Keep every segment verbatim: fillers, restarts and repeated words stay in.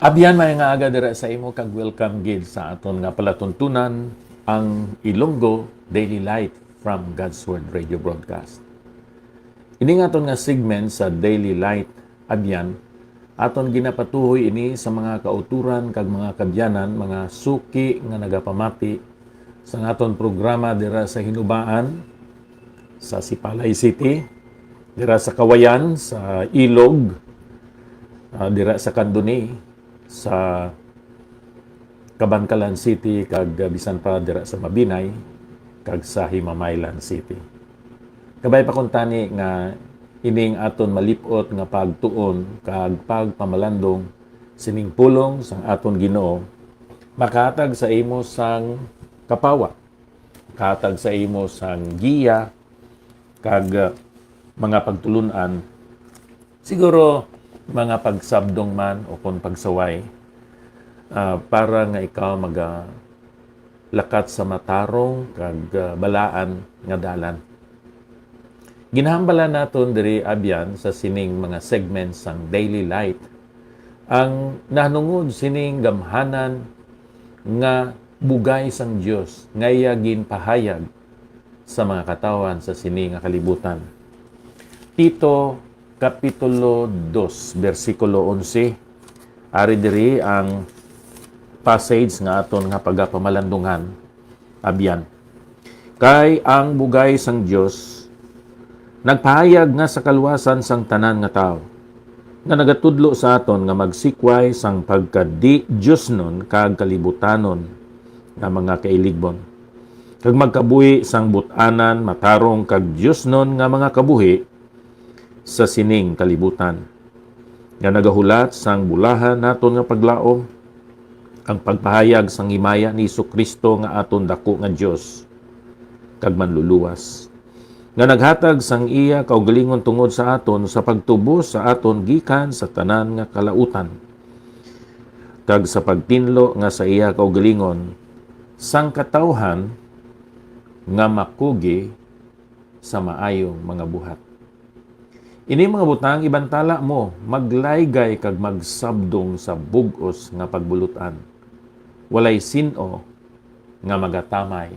Abyan, may nga aga dira sa imo, kag welcome gid sa aton nga palatuntunan, ang Ilonggo Daily Light from God's Word Radio Broadcast. Ini nga aton nga segment sa Daily Light, abyan, aton ginapatuhoy ini sa mga kauturan kag mga kabyanan, mga suki nga nagapamati sa aton programa dira sa Hinubaan, sa Sipalay City, dira sa Kawayan, sa Ilog, ah, dira sa Kanduni, sa Kabankalan City, kag, ah, bisan pa dira sa Mabinay, kag sa Himamaylan City. Kabay pa kuntani nga ining aton malip-ot nga pagtuon kag pagpamalandong sining pulong sang aton Ginoo makahatag sa imo sang kapawa, makahatag sa imo sang giya kag, ah, mga pagtulun-an, siguro mga pagsabdong man o kon pagsaway, ah, para nga ikaw magalakat sa matarong kag, ah, balaan nga dalan. Ginahambala naton diri, abyan, sa sining mga segments sang Daily Light ang nahanungod sining gamhanan nga bugay sang Dios nga iya ginpahayag sa mga katawhan sa sini nga kalibutan. Tito, Kapitulo dos, bersikulo onse. Ari diri ang passage nga aton nga pagapamalandungan. Abyan. Kay ang bugay sang Dios nagpahayag nga sa kaluwasan sang tanan nga tawo, nga nagatudlo sa aton nga magsikway sang pagkadi-diosnon kag kalibutanon nga mga kailigbon, kag magkabuhi sang but-anan, matarong kag diosnon nga mga kabuhi sa sining kalibutan, nga nagahulat sang bulahan naton nga paglaom, ang pagpahayag sang himaya ni Jesu-Cristo nga aton daku nga Dios kag Manluluwas, nga naghatag sang iya kaugalingon tungod sa aton, sa pagtubos sa aton gikan sa tanan nga kalautan, kag sa pagtinlo nga sa iya kaugalingon sang katawhan nga makugi sa maayong mga buhat. Ini mga butang, ibantala mo, maglaygay kag magsabdong sa bug-os nga pagbulut-an. Walay sin-o nga magatamay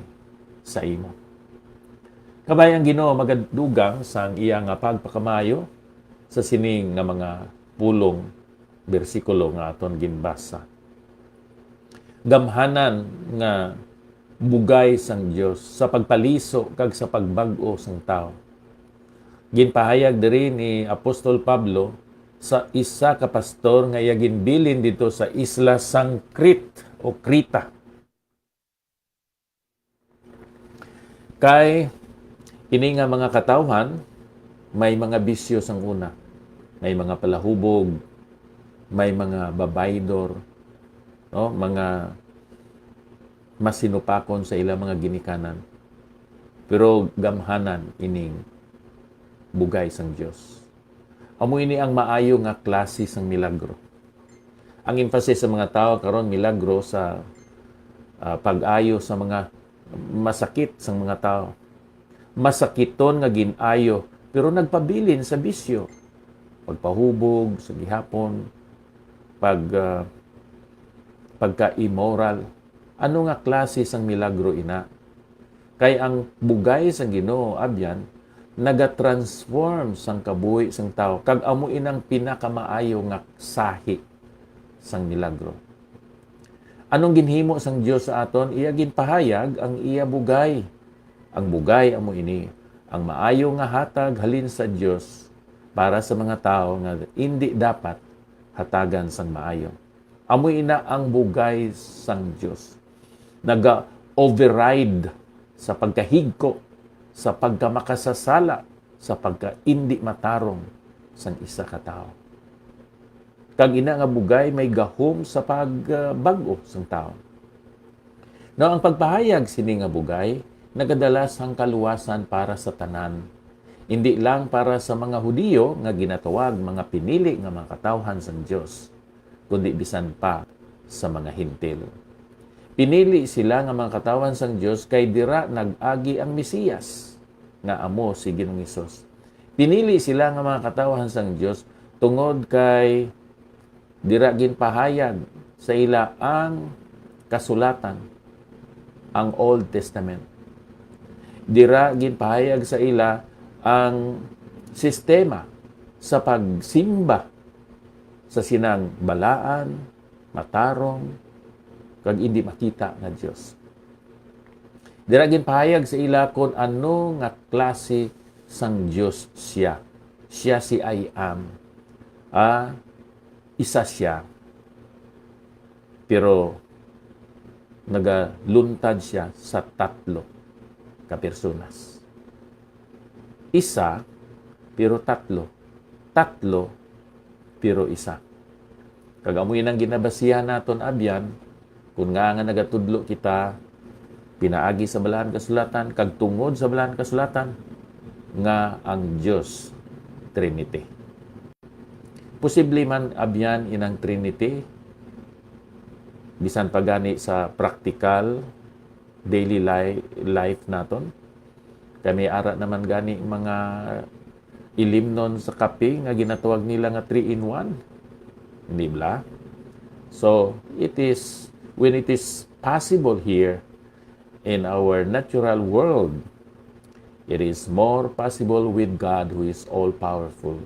sa imo. Kabay ang Ginoo magadugang sang iya nga pagpakamaayo sa sini nga mga pulong bersikulo nga aton ginbasa. Gamhanan nga bugay sang Dios sa pagpaliso kag sa pagbag-o sang tawo. Ginpahayag diri ni Apostol Pablo sa isa ka pastor nga iya ginbilin didto sa isla sang Crete o Krita. Kay ini nga mga katawhan may mga bisyo sang una. May mga palahubog, may mga babaydor, no? Mga masinupakon sa ilang mga ginikanan. Pero gamhanan ining bugay sang Dios. Amo ini ang maayo nga klase sang milagro. Ang emphasis sa mga tawo karon, milagro sa, ah, pag-ayo sa mga masakit sang mga tawo. Masakiton nga gin-ayo, pero nagpabilin sa bisyo, pagpahubog sa gihapon, pag, ah, pagka-immoral. Ano nga klase sang milagro ina? Kay ang bugay sang Ginoo, abyan, nagatransform sang kabuhi sang tawo, kag amo inang pinakamaayo nga sahi sang milagro. Anong ginhimo sang Dios sa aton? Iya ginpahayag ang iya bugay. Ang bugay amo ini, ang maayo nga hatag halin sa Dios para sa mga tawo nga indi dapat hatagan sang maayo. Amo ina ang bugay sang Dios. Naga-override sa pagkahigko, sa pagkamakasasala, sa pagkaindi matarong sang isa ka tawo. Kag ina nga bugay may gahom sa pagbag-o sang tawo. Now, ang pagpahayag sini nga bugay nagadala sang kaluwasan para sa tanan, indi lang para sa mga Hudiyo nga ginatawag mga pinili nga mga katawhan sang Dios, kundi bisan pa sa mga Hentil. Pinili sila nga mga katawhan sang Dios kay dira nag-agi ang Mesiyas, nga amo si Ginoong Hesus. Pinili sila nga mga katawhan sang Dios tungod kay Dira ginpahayag sa ila ang kasulatan, ang Old Testament. Dira ginpahayag sa ila ang sistema sa pagsimba sa sinang balaan, matarong, kag indi makita nga Dios. Dira ginpahayag sa ila kon ano nga klase sang Dios siya. Siya si I Am. Ah, isa siya, pero nagaluntad siya sa tatlo ka personas. Isa, pero tatlo. Tatlo, pero isa. Kag amo yun ang ginabasihan naton, abyan, kung nga nga nagatudlo kita pinaagi sa Balahan Kasulatan kag tungod sa Balahan Kasulatan nga ang Dios Trinity. Posible man abyan inang Trinity, bisan pa gani sa praktikal, daily li-, life naton. Kay may ara naman gani mga ilimnon sa kape nga ginatawag nila nga three in one. Hindi bala? So, it is, when it is possible here in our natural world, it is more possible with God who is all-powerful.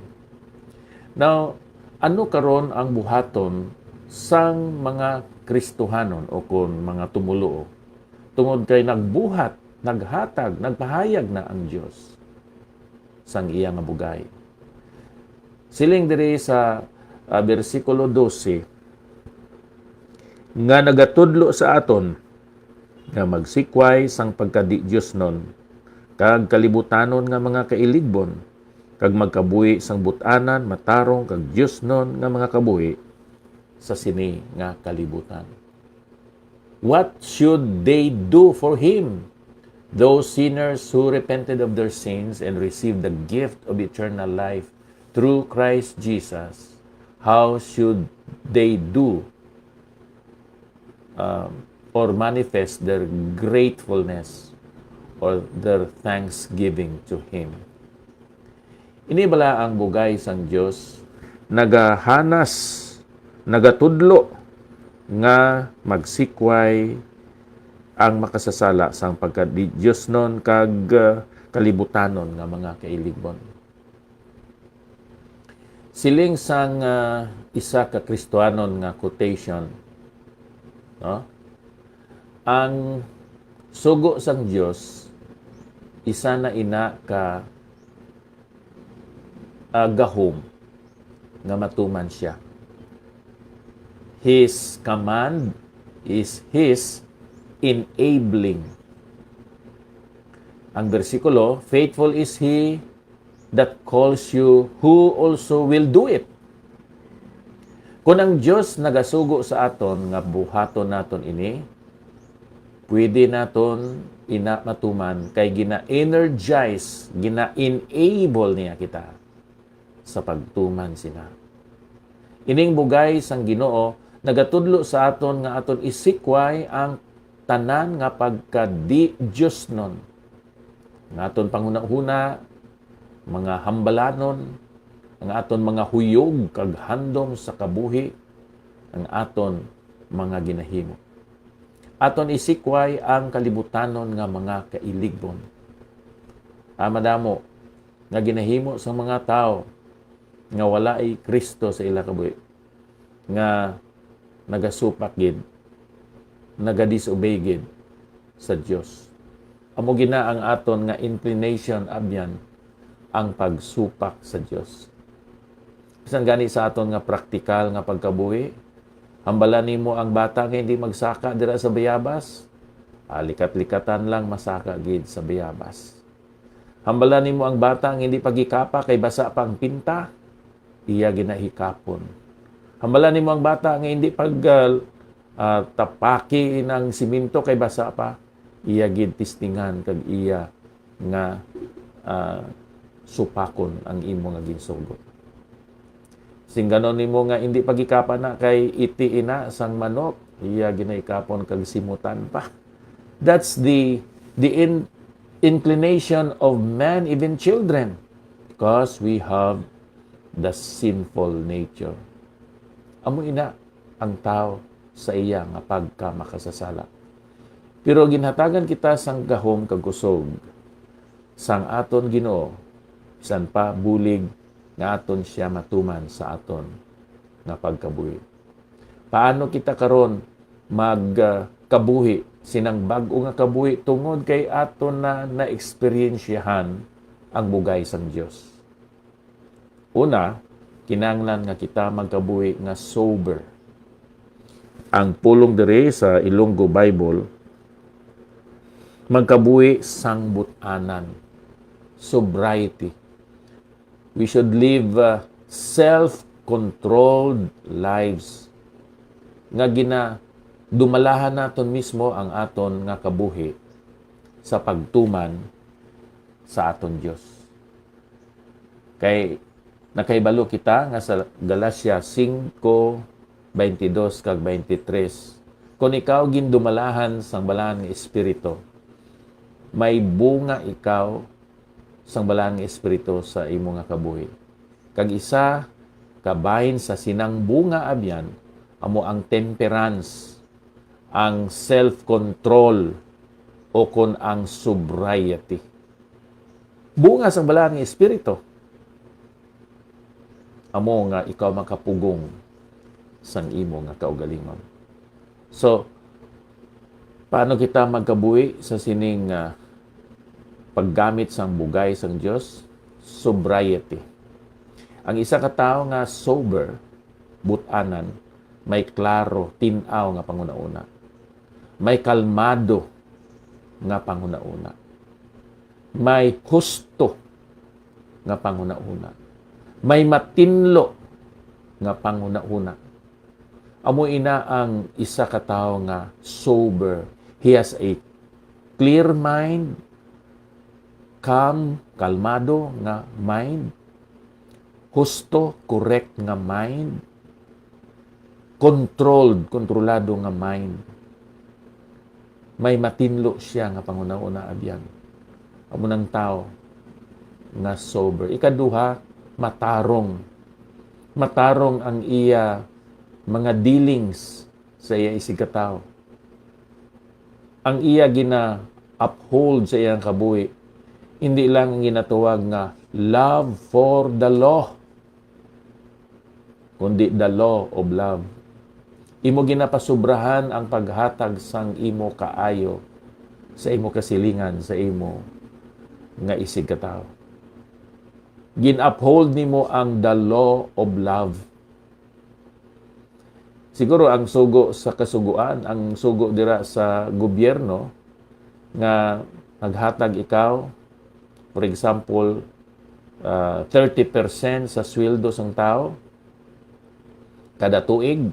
Now, ano karon ang buhaton sang mga Kristohanon o kon mga tumoluo? Tungod kay nagbuhat, naghatag, nagpahayag na ang Dios sang iya nga bugay. Siling diri sa, ah, bersikulo dose, nga nagatudlo sa aton nga magsikway sang pagkadi-diosnon kag kalibutanon nga mga kailigbon, kag magkabuhi sang but-anan, matarong, kag diosnon nga mga kabuhi sa sini nga kalibutan. What should they do for him? Those sinners who repented of their sins and received the gift of eternal life through Christ Jesus, how should they do, um, or manifest their gratefulness or their thanksgiving to Him? Ini bala ang bugay sang Dios, nagahanas, nagatudlo nga magsikway ang makasasala sang pagkadiosnon kag, uh, kalibutanon nga mga kailigbon. Siling sang, uh, isa ka Kristohanon nga quotation, no? Ang sugo sang Dios, isa na ina ka, ah, gahom nga matuman siya. His command is His enabling. Ang bersikulo, "Faithful is He that calls you, who also will do it." Kon ang Dios nagasugo sa aton nga buhaton naton ini, pwede naton ina matuman kay gina-energize, gina-enable niya kita sa pagtuman sina. Ining bugay sang Ginoo nagatudlo sa aton nga aton isikway ang tanan nga pagkadi-diosnon, nga aton panghunahuna, mga hambalanon, ang aton mga huyog kag handom sa kabuhi, ang aton mga ginahimo. Aton isikway ang kalibutanon nga mga kailigbon. Ah, madamo nga ginahimo sang mga tawo nga wala i Kristo sa ila kabuhi, nga nagasupak gid, nagadisobey gid sa Dios. Amo gina ang aton nga inclination, abyan, ang pagsupak sa Dios. Bisan gani sa aton nga praktikal nga pagkabuhi, hambala nimo ang bata nga hindi magsaka dira sa bayabas, ah, likat-likatan lang masaka gid sa bayabas. Hambala nimo ang bata nga hindi pagikapa kay basa pa ang pinta, iya ginahikapon. Hambala nimo ang bata nga hindi pag, ah, ah, tapaki inang siminto kay basa pa, iya gid testingan kag iya nga, ah, supakon ang imo nga ginsugo. Singganon nimo nga hindi pagikapa na kay iti ina sang manok, iya ginahikapon kag simutan pa. That's the, the in-, inclination of man, even children, because we have the sinful nature. Amo ina ang tawo sa iya nga pagkamakasasala. Pero ginhatagan kita sang gahom kag kusog sang aton Ginoo, bisan pa bulig nga aton siya matuman sa aton nga pagkabuhi. Paano kita karon mag, ah, kabuhi sinang bag-o nga kabuhi tungod kay aton na naeksperyensyahan ang bugay sang Dios? Una, kinahanglan nga kita magkabuhi nga sober. Ang pulong diri sa Ilonggo Bible, magkabuhi sang but-anan, sobriety. We should live, uh, self-controlled lives nga ginadumalahan naton mismo ang aton nga kabuhi sa pagtuman sa aton Dios. Kay nakahibalo kita nga sa Galacia singko, baynte dos kag baynte tres, "Kon ikaw gindumalahan sang Balaan nga Espiritu, may bunga ikaw sang Balaan nga Espiritu sa imo nga kabuhi. Kag isa ka bahin sa sinang bunga abyan amo ang temperance, ang self-control, o kon ang sobriety." Bunga sang Balaan nga Espiritu amo nga ikaw makapugong sang imo nga kaugalingon. So, paano kita magkabuhi sa sining, ah, paggamit sang bugay sang Dios? Sobriety. Ang isa ka tawo nga sober, but-anan, may klaro, tin-aw nga panghunahuna. May kalmado nga panghunahuna. May husto nga panghunahuna. May matinlo nga panghunahuna. Amo ina ang isa ka tawo nga sober. He has a clear mind, calm, kalmado nga mind, husto, correct nga mind, controlled, kontrolado nga mind. May matinlo siya nga panghunahuna abyan. Amo nang tawo nga sober. Ikaduha, matarong. Matarong ang iya mga dealings sa iya isigkatawo. Ang iya gina-uphold sa iyang kabuhi, hindi lang ang ginatawag nga love for the law, kundi the law of love. Imo ginapasubrahan ang paghatag sang imo kaayo sa imo kasilingan, sa imo nga isigkatawo. Gin-uphold nimo ang the law of love. Siguro ang sugo sa kasugoan, ang sugo dira sa gobyerno nga naghatag ikaw, for example, ah, thirty percent sa sweldo sang tawo kada tuig.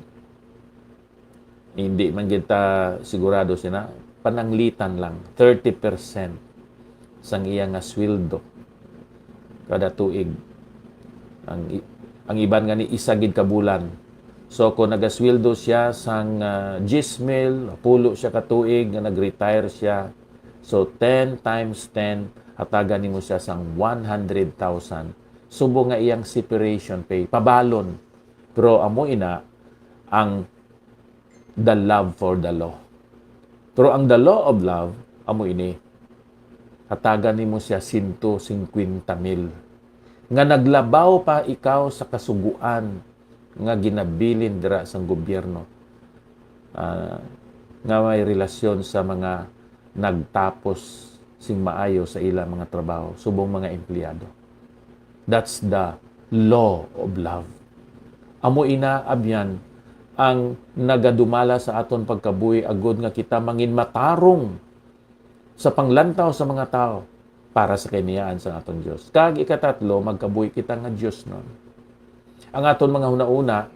Hindi man kita sigurado sina, pananglitan lang, thirty percent sang iya nga sweldo kada tuig. Ang i-, ang iban nga ni isa gid ka bulan. So, kung nagasweldo siya sang, ah, diyes mil, pulo siya ka tuig nga nag-retire siya. So, ten times ten, hatagan nimo siya sang one hundred thousand. Subong nga iyang separation pay, pabalon. Pero amo ina ang the love for the law. Pero ang the law of love, amo ini, hatagan nimo siya sento singkwenta mil. Nga naglabaw pa ikaw sa kasugoan nga ginabilin dira sang gobyerno, ah, nga may relasyon sa mga nagtapos sing maayo sa ila mga trabaho, subong mga empleyado. That's the law of love. Amo ina, abyan, ang nagadumala sa aton pagkabuhi agod nga kita manginmatarong sa panglantaw sa mga tawo para sa kahinayaan sa aton Dios. Kag ikatatlo, magkabuhi kita nga diosnon. Ang aton mga hunahuna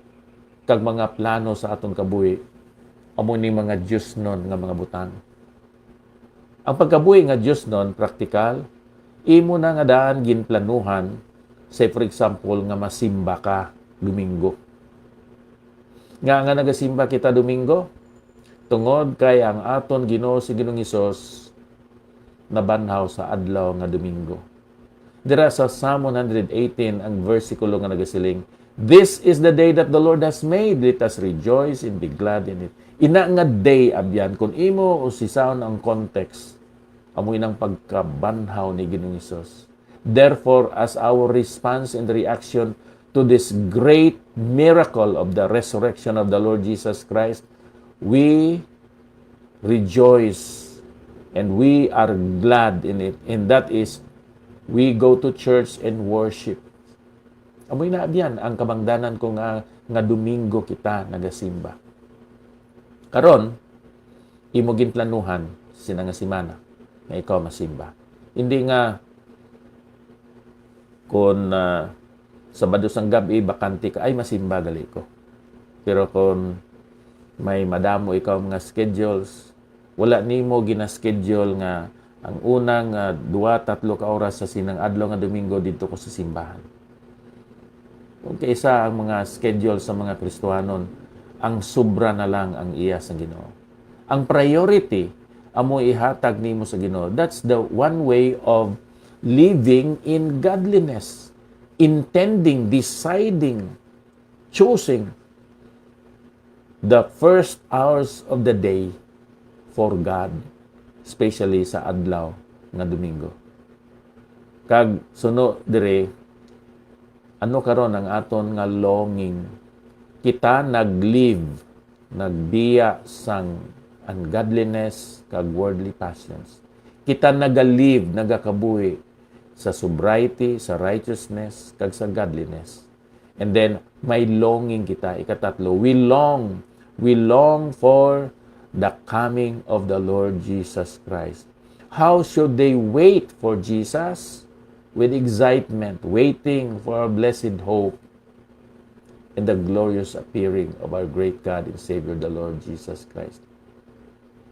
kag mga plano sa aton kabuhi, amo ni mga diosnon nga mga butang. Ang pagkabuhi nga diosnon, praktikal, imo na nga daan ginplanuhan, say for example, nga masimba ka Domingo. Nga, nga nagasimba kita Domingo? Tungod kay ang aton Ginoo si Ginoong Hesus nabanhaw sa adlaw nga Domingo. Dira sa Psalm one hundred eighteen, ang bersikulo nga nagasiling, "This is the day that the Lord has made. Let us rejoice and be glad in it." Ina nga day, abyan, kung imo usisaon ang context, amo inang pagkabanhaw ni Ginoong Hesus. Therefore, as our response and reaction to this great miracle of the resurrection of the Lord Jesus Christ, we rejoice and we are glad in it. And that is, we go to church and worship. Amoy na abyan ang kabangdanan ko nga, nga Domingo kita nagasimba. Karon, imo ginplanuhan sina nga semana nga ikaw masimba. Hindi nga kung, ah, Sabado sang gab-i, bakante ka, "Ay, masimba gali ko." Pero kung may madamo ikaw mga schedules, wala nimo gina-schedule nga ang unang, ah, duwa, tatlo ka oras sa sinang adlaw nga Domingo didto ko sa simbahan. Kung kaisa ang mga schedule sa mga Kristiyanon, ang sobra na lang ang iya sa Ginoo. Ang priority amo ihatag nimo sa Ginoo. That's the one way of living in godliness, intending, deciding, choosing the first hours of the day for God, especially sa adlaw nga Domingo. Kag suno diri, ano karon ang aton nga longing? Kita nag-live, nagbiya sang ungodliness kag worldly passions. Kita naga-live, nagakabuhi sa sobriety, sa righteousness, kag sa godliness. And then, may longing kita. Ikatatlo, we long. We long for the coming of the Lord Jesus Christ. How should they wait for Jesus? With excitement, waiting for our blessed hope and the glorious appearing of our great God and Savior, the Lord Jesus Christ.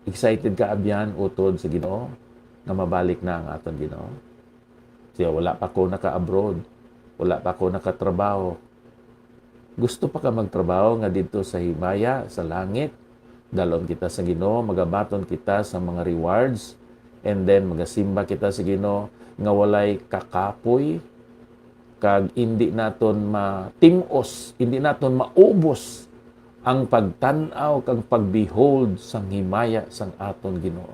Excited ka, abyan, utod sa Ginoo, nga mabalik na ang aton Ginoo? Siya, "Wala pa ko naka-abroad. Wala pa ko nakatrabaho." Gusto pa ka magtrabaho nga didto sa himaya, sa langit? Dalon kita sa Ginoo, magabaton kita sa mga rewards, and then magasimba kita sa Ginoo nga walay kakapoy, kag indi naton matim-os, indi naton maubos ang pagtan-aw kag pag-behold sang himaya sang aton Ginoo.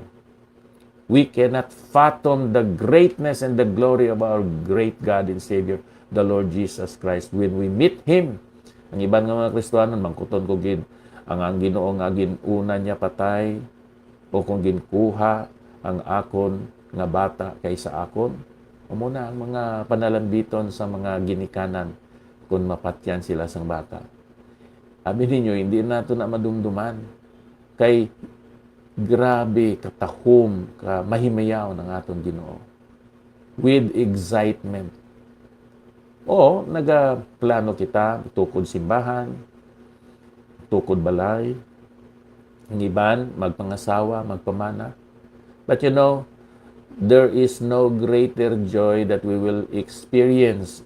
We cannot fathom the greatness and the glory of our great God and Savior, the Lord Jesus Christ, when we meet Him. Ang iban nga mga Kristiyanon, mangkuton ko gid, ang, ang Ginoo nga gin-una niya patay, o kung ginkuha ang akon nga bata kaysa akon? Amo na ang mga panalambiton sa mga ginikanan kung mapatyan sila sang bata. Abi ninyo, hindi nato na madumduman. Kay grabe katahom, ka mahimayaw ng aton Ginoo. With excitement. O, nagaplano kita, tukod simbahan, tukod balay. Ang iban, magpangasawa, magpamana. But you know, there is no greater joy that we will experience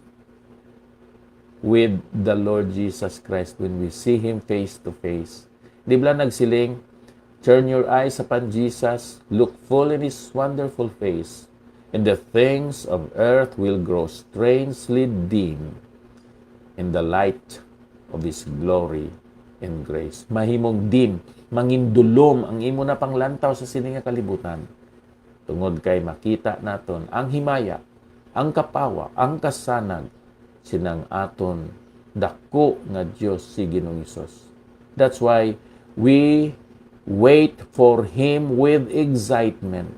with the Lord Jesus Christ when we see Him face to face. Di ba nagsiling, "Turn your eyes upon Jesus, look full in His wonderful face, and the things of earth will grow strangely dim in the light of His glory and grace." Mahimong dim, mangindulom ang imo na panglantaw sa sini nga kalibutan. Tungod kay makita naton ang himaya, ang kapawa, ang kasanag sinang aton dako nga Dios si Ginoong Hesus. That's why we wait for Him with excitement.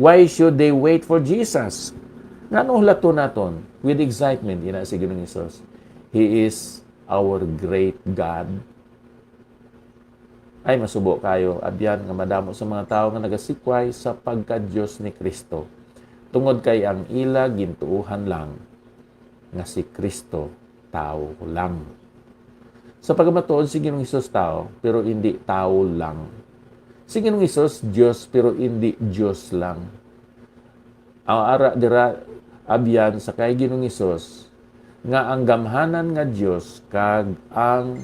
Why should they wait for Jesus? Ngano hulaton naton with excitement ina si Ginoong Hesus? He is our great God. Ay, masubo kayo, abyan nga madamo sa mga tawo nga nagasikway sa pagka-Dios ni Cristo, tungod kay ang ila gintuohan lang nga si Cristo tawo lang. Sa pagkamatuod, si Ginoong Hesus tawo, pero hindi tawo lang. Si Ginoong Hesus Dios, pero hindi Dios lang. Ang ara dira, abyan sa kay Ginoong Hesus, nga ang gamhanan nga Dios kag ang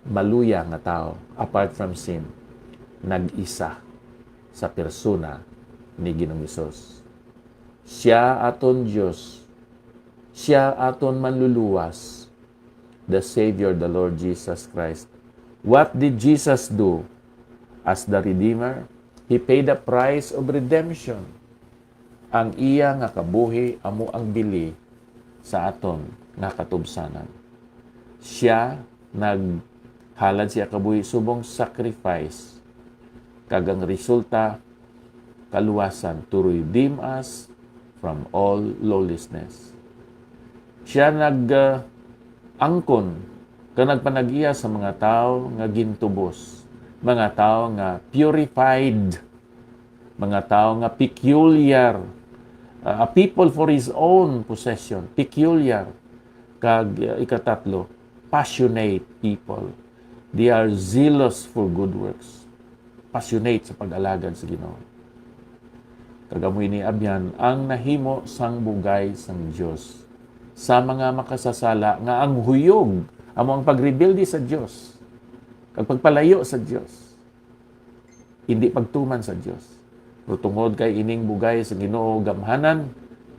maluya nga tawo, apart from sin, nag-isa sa persona ni Ginoong Hesus. Siya aton Dios, siya aton manluluwas, the Savior, the Lord Jesus Christ. What did Jesus do as the Redeemer? He paid a price of redemption. Ang iya nga kabuhi amo ang bili sa aton nga katubsanan. Siya naghalad siya kabuhi subong sacrifice, kag ang resulta, kaluwasan, to redeem us from all lawlessness. Siya nag, ah, angkon kag nagpanag-iya sa mga tawo nga gintubos, mga tawo nga purified, mga tawo nga peculiar, uh, a people for his own possession, peculiar, kag, uh, ikatatlo, passionate people. They are zealous for good works. Passionate sa pag-alagad sa Ginoo. Kag amo ini, abyan, ang nahimo sang bugay sang Dios sa mga makasasala, nga ang huyog amo ang pagrebelde sa Dios kag pagpalayo sa Dios, indi pagtuman sa Dios. Pero tungod kay ining bugay sa Ginoo gamhanan,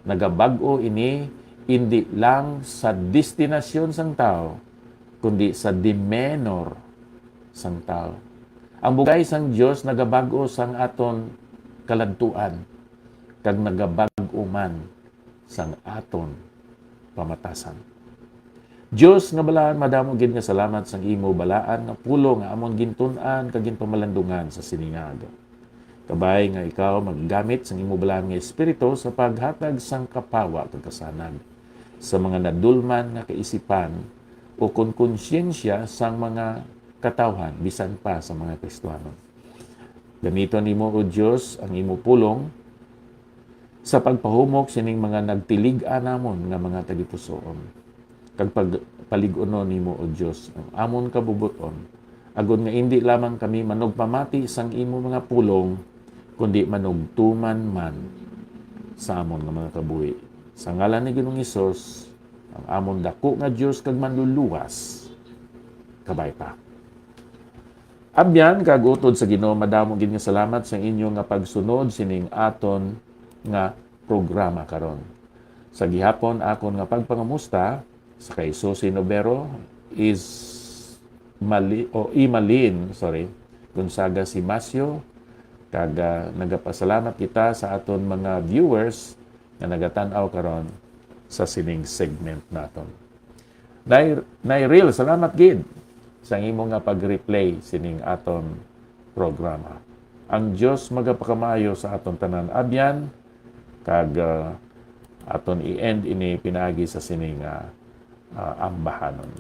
nagabag-o ini indi lang sa destinasyon sang tawo, kundi sa demeanor sang tawo. Ang bugay sang Dios nagabag-o sang aton kaladtuan, kag nagabag-o man sang aton pamatasan. Dios nga balaan, madamo gid nga salamat sang imo balaan nga pulong nga amon gintun-an kag ginpamalandungan sa sini nga aga. Kabay nga ikaw maggamit sang imo balaan nga Espiritu sa paghatag sang kapawa kag kasanag sa mga nadulman nga kaisipan o kon konsyensya sang mga katawhan, bisan pa sa mga Kristiyanon. Gamiton nimo, O Dios, ang imo pulong sa pagpahumok sining mga nagtilig-a namon nga mga tagipusoon, kag pag-, palig-unon nimo, O Dios, ang amon kabubot-on, agod nga indi lamang kami manugpamati sang imo mga pulong, kundi manugtuman man sa amon nga mga kabuhi. Sa ngalan ni Ginoong Hesus, ang amon daku nga Dios kag Manluluwas, kabay pa. Abyan kag utod sa Ginoo, madamo gid nga salamat sa inyo nga pagsunod sining aton nga programa karon. Sa gihapon, akon nga pagpangamusta sa kay Susie Novero is Mali-, o Imalin, sorry, Gonzaga Simasio, kag, ah, nagapasalamat kita sa aton mga viewers nga nagatan-aw karon sa sining segment naton. Nay, Nay Ril, salamat gid sa imo nga pag-replay sining aton programa. Ang Dios magapakamaayo sa aton tanan, abyan, kag, ah, aton i-end ini pinaagi sa sini nga, ah, ambahanon.